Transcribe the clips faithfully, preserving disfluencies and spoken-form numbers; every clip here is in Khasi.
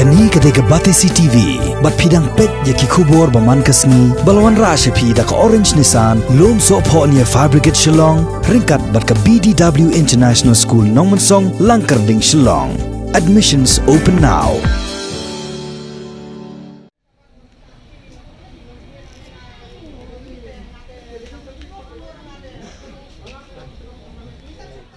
Kane ka dei ka Batesi T V, bad phi dang peit ïa ki khubor ba man ka sngi, ba la wanrah sha phi da ka Orange Nissan, Lumsohphoh near Fire Brigade Shillong, ryngkat bad ka B D W International School Nongmensong, Langkyrding, Shillong. Admissions open now.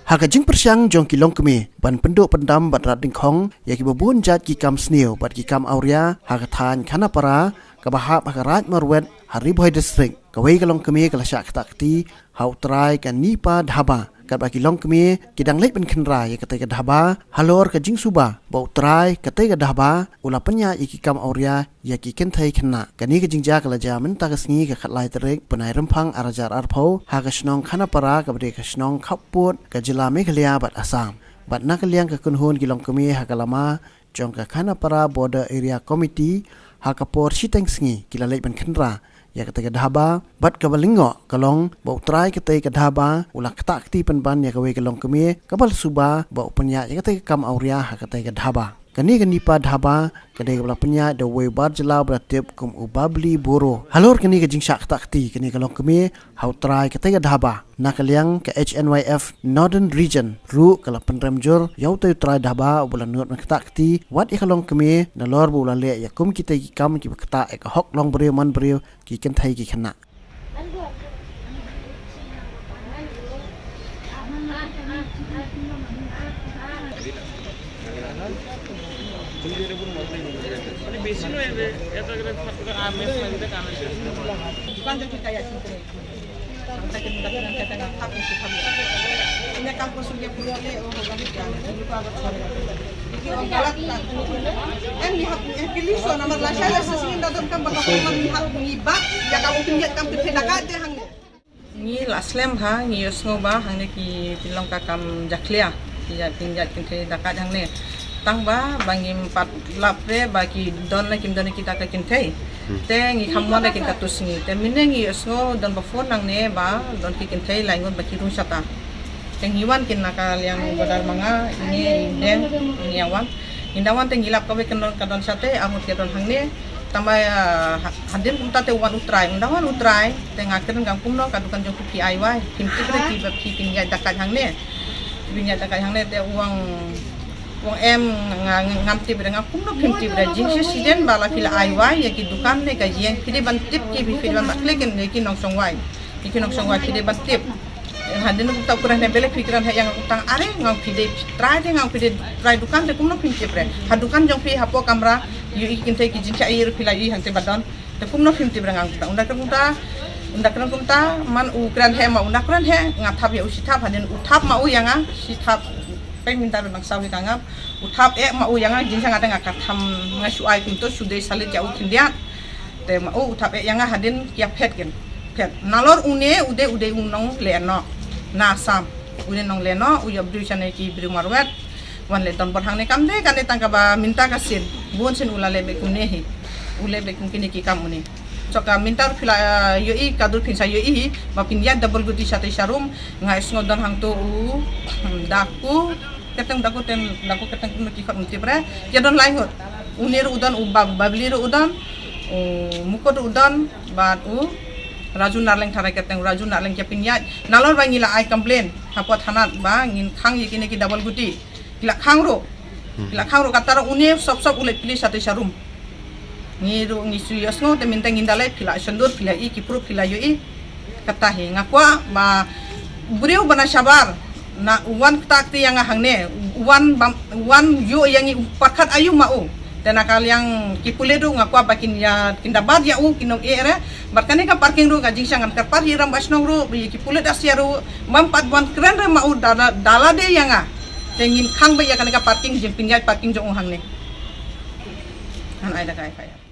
Ha ka jingpyrshang jong ki longkmie ban pynduh pyndam bad rat dyngkhong ïa kiba bun jait ki kam sniew bad ki kam awria ha ka thaiñ Khanapara kaba hap ha ka Raid Marwet ha Ri Bhoi District, kawei ka longkmie ka la shah ktah kti ha u trai ka Nipa Dhaba, katba ki longkmie ki dang leit ban khynra ïa katei ka dhaba halor ka jingsuba ba u trai katei ka dhaba u la pynïaid ïa ki kam awria ïa ki kynthei khynnah. Kane ka jingjia ka la jia mynta ka sngi ka khatlai tarik bnai Rymphang ar hajar arphew ha ka shnong Khanapara kaba dei ka shnong khappud ka jylla Meghalaya bad Assam. Bad na ka liang ka kynhun ki longkmie ha ka lama jong ka Khanapara Border Area Committee ha ka por shiteng sngi ki la leit ban khynra ïa katei ka dhaba, bad kaba lyngngoh ka long ba u trai katei ka dhaba u la ktah kti pynban ïa kawei ka longkmie kaba la suba ba u pynïaid ïa katei ka kam awria ha katei ka dhaba. Kane ka Nipa Dhaba ka dei kaba la pynïaid da uwei u bar jylla ba la tip kum u Babli Boro. Halor kane ka jingshah ktah kti kane ka longkmie ha u trai katei ka dhaba, na ka liang ka H N Y F Northern Region ruh ka la pynrem jur ïa utei u trai dhaba uba la nud ban ktah kti wat ïa ka longkmie nalor ba u la leh ïa kum kitei ki kam kiba ktah ïa ka hok long briew man briew ki kynthei ki khynnah. Ngi la slem bha, ngi ïohsngew ba hangne ki, ki long ka kam jakhlia, ki ïa, ki ïa kynthei dakaid hangne. Tang ba, ba ngim pat lap re ba ki don ne kim don kita ka kynthei. Hmm. Te ngi kham wan da kin katto sngi. Te mynne ngi ïohsngew don ba phone nangne ba don ki kynthei lai ngut ba ki rung shata. Te ngi wan kin na ka liang Badar Manga, ngi deng, ngi wan. Ngi da wan te ngi lap kawei ka don, ka don shata, arngut ka don hangne. Tang ba, ah, ha-, hadien kumta te u wan u trai, ynda u wan u trai, te nga kren, nga ong kumno ka dukan jong phi phi ai wai, phim tip re phi ba phi pynïaid dakaid hangne. Phi pynïaid dakaid hangne te u ong, u ong em nga, nga, ngam tip re, nga ong kumno phim tip re, jingshisha shisien ba la phi la ai wai ïa ki dukan ne ka ïing, phi dei ban tip ki, phi, phi dei ban ba khlek ïa ki nongshong wai. Ïa ki nongshong wai phi dei ban tip. Hadien kumta u kren heh, balei phi kren heh ïa nga, nga ong tang are, nga ong phi dei trai te, nga ong phi dei trai dukan te kumno phim tip re. Ha dukan jong phi hapoh kamra ïohi ki kynthei ki jingshah ïa ruh phi la ïohi hangtei ba don. Te kumno phim tip re, nga ong kumta. Ynda kren kumta, ynda kren kumta, man u kren heh ma u, ynda kren heh, nga thap ïa u shi thap, hadien u thap ma u ïa nga shi thap. Peit mynta ruh nang saw hi ka ngap. U thap eh ma u ïa nga, jingshisha nga te nga kyrpad, nga shu ai kumto, shu dei salit ïa u khyndiat. Te ma u, u thap eh ïa nga, hadien ki ïa phet kin. Phet. Nalor une u dei, u dei u nonglehnoh na Assam. U dei nonglehnoh, u ïoh briew shane ki briew marwet. Wan leh donbor hangne, kam dei kane tang kaba mynta ka sien. Bun sien u la leh beit kumne hi. U leh beit kum kine ki kam une. Shuh ka mynta phi la, eh, ïohi, ka dur phin sa ïohi hi ba phin ïaid double guti shatei sharum. Nga ïohsngew don hangto u Daku, kyrteng Daku, ten Daku kyrteng kumno ki khot ngam tip re. Ki don lai ngut. Une ruh u don, u Ba-, Babli ruh u don, u Mukut ruh u don, bad u Raju Narleng, tharai kyrteng Raju Narleng, ki ïa pynïaid. Nalor ba ngi la ai complain hapoh thana ba ngin khang ïa kine ki double guti. Ki la khang ruh. Hmm. Ki la khang ruh, kata ruh une sop sop u leit plie shatei sharum. Ngi ruh ngi shu ïohsngew, te mynta ngin da leit, phi la shon dur, phi la ïohi, ki proof phi la ïohi. Kata hi nga kwah ba u briew ba na shabar, na u wan ktah kti ïa nga hangne, u wan bam, u wan ïoh ïa ngi, u pyrkhat aïu ma u. Te na ka liang ki pulit ruh nga kwah ba kin ïa, kin da bat ïa u, kin ong eh re. Bad kane ka parking ruh ka jingshisha ngan kyrpad ïa i rangbah shnong ruh, ba ïa ki pulit Asia ruh, bym pat wan kren re ma u da, da, da lade ïa nga. Te ngin khang beit ïa kane ka parking, jingpynïaid parking jong u hangne. Ngan ai da ka F I R.